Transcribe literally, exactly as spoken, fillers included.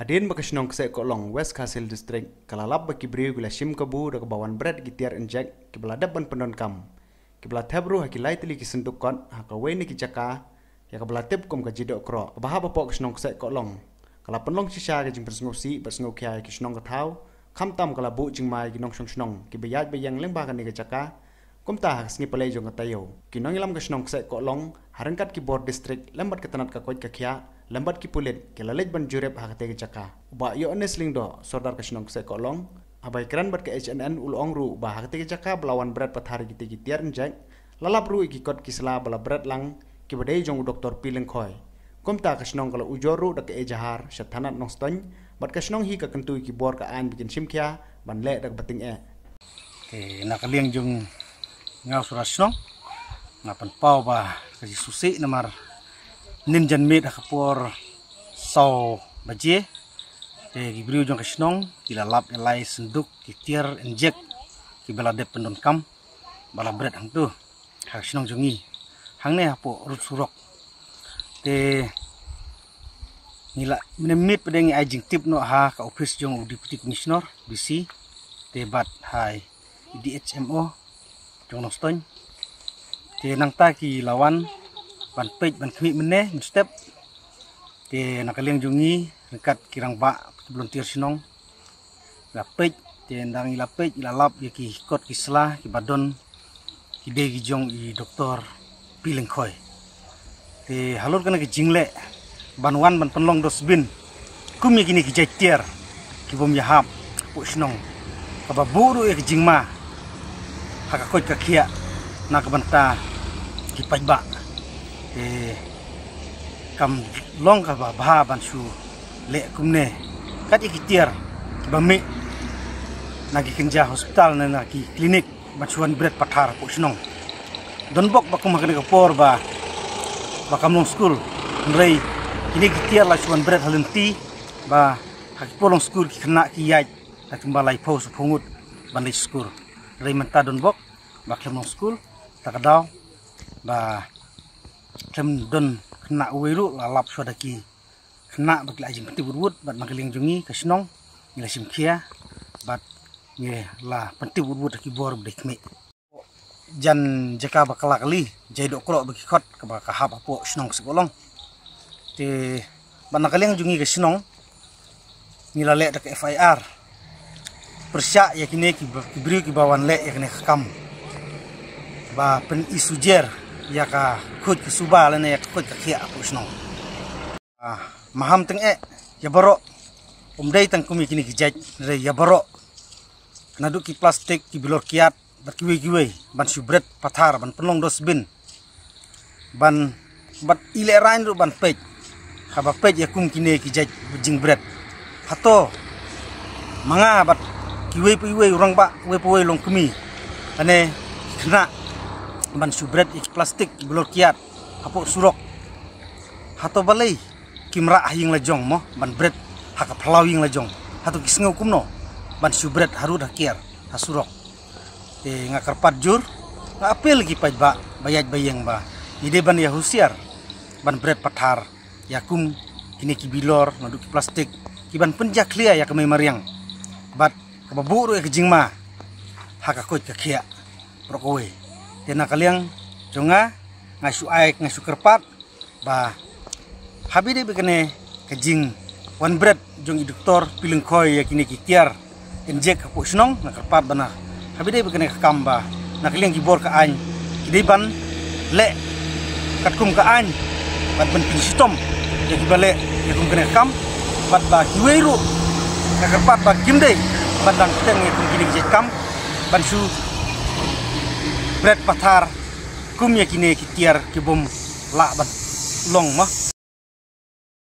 Hadien ba ka shnong Kseh Kohlong, West Khasi Hills District, ka la lap ba ki briew ki la shim kabu da kaba wan bret ki tiar injek kiba la dep ban pyndonkam, kiba la thep ruh ha ki lai tylli ki synduk kot ha kawei na ki jaka ïa kaba la tip kum ka Jaidohkroh, kaba hap hapoh ka shnong Kseh Kohlong. Ka la pynlong shisha ka jingpynsngewsih bad sngewkhia ïa ki shnong ka thaw, khamtam ka la buh jingma ïa ki nongshong shnong kiba ïaid ba ïeng lyngba kane ka jaka. Kumta ha ka sngi Palei jong ka taïew, ki nongïalam ka shnong Kseh Kohlong, ha ryngkat ki bor district lem bad ka tnat ka koit ka khiah lem bad ki pulit, ki la leit ban jurip ha katei ka jaka. U Bah Yohanes Lyngdoh, sordar ka shnong Kseh Kohlong, haba ïakren bad ka H N N, u la ong ruh ba ha katei ka jaka ba la wan bret pathar ïa kitei ki tiar injek, la lap ruh ïa ki kot ki sla ba la bret lang, kiba dei jong u Doktor P. Lyngkhoi. Kumta ka shnong ka la ujor ruh da ka ejahar sha thanat Nongstoiñ, bad ka shnong hi ka kyntu ïa ki bor ka aiñ ba kin shim khia ban leh da kaba tyngeh. Te na ka liang jong nga u sordar shnong, nga pynpaw ba ka jingsngewsih namar nin janmiet ha ka por saw baje, te ki briew jong ka shnong ki la lap ïa lai synduk ki tiar injek kiba la dep pyndonkam ba la bret hangtu ha ka shnong jong ngi, hangne hapoh rud surok. Te ngi la mynmiet pat de ngi ai jingtip noh ha ka ophis jong u Deputy Commissioner, D C, te bad ha i D H M O jong Nongstoiñ. Te nangta ki la wan ban peit ban khmih mynne mynstep. Te na ka liang jong ngi ryngkat ki rangbah, ki volunteer shnong, la peit, te ynda ngi la peit, ngi la lap ïa ki kot ki sla kiba don, ki dei ki jong i Doktor P. Lyngkhoi. Te halor kane ka jingleh ban wan ban pynlong dustbin kum ïa kine ki jait tiar kibym ïahap hapoh shnong, kaba buh ruh ïa ka jingma ha ka koit ka khiah na ka bynta ki paidbah. Te kam long kaba bha ban shu leh kumne. Kat ïa ki tiar kiba mih na ki kynja hospital ne na ki klinik ban shu wan bret pathar hapoh shnong. Donbok ba kum ha kane ka por ba, ba kam long skul, hynrei kine ki tiar la shu wan bret ha lynti, ba ha ki por long skul ki khynnah ki ïaid da kumba laiphew shiphew ngut ban leit skul. Hynrei mynta donbok ba khlem long skul, ta ka daw ba khlem don khynnah uwei ruh, la lap shuwa da ki khynnah ba ki la ai jingpyntip wut wut. Bad na ka liang jong ngi ka shnong, ngi la shim khia bad ngi la pyntip wut wut ha ki bor ba dei khmih. Jan jaka ba kala kali, Jaidohkroh ba ki khot, kaba ka hap hapoh shnong Kseh Kohlong. Te bad na ka liang jong ngi ka shnong, ngi la leh da ka F I R pyrshah ïa kine ki, ki briew kiba wan leh ïa kane ka kam ba pyn-i sujer ïa ka khuid ka suba lane ïa ka khuid ka khiah hapoh shnong. Ah, maham tyngeh ïa baroh, ym dei tang kum ïa kine ki jait, hynrei ïa baroh, naduh ki plastik, ki bilor kiad bad kiwei kiwei, ban shu bret pathar, ban pynlong dustbin, ban, bad i lehraiñ ruh ban peit, haba peit ïa kum kine ki jait jingbret. Hato ma nga bad kiwei pa iwei u rangbah, uwei pa uwei longkmie, lane ki khynnah, ban shu bret ïa ki plastik, ki bilor kiad hapoh surok, hato balei kim rah ha ïing la jong mo, ban bret ha ka phyllaw ïing la jong? Hato ki sngew kumno ban shu bret harud ha kiar ha surok? Te nga kyrpad jur, nga appeal ïa ki paidbah ba ïaid ba ïeng ba ngi dei ban ïa husiar ban bret pathar ïa kum kine ki bilor naduh ki plastik, ki ban pynjakhlia ïa ka mei mariang bad kaba buh ruh ïa ka jingma ha ka koit ka khiah baroh kawei. Te na ka liang jong nga, nga shu ai, nga shu kyrpad ba haba ïadei bad kane ka jingwan bret jong i Doktor P. Lyngkhoi ïa kine ki tiar injek hapoh shnong, nga kyrpad ba na, haba ïadei bad kane ka kam ba na ka liang ki bor ka aiñ ki dei ban leh katkum ka aiñ bad ban pynshitom ïa kiba leh ïa kum kane ka kam, bad ba kiwei ruh nga kyrpad ba kim dei ban dang bteng ïa kum kine ki jait kam ban shu bret pathar kum ïa kine ki tiar kibym lah ban long mo.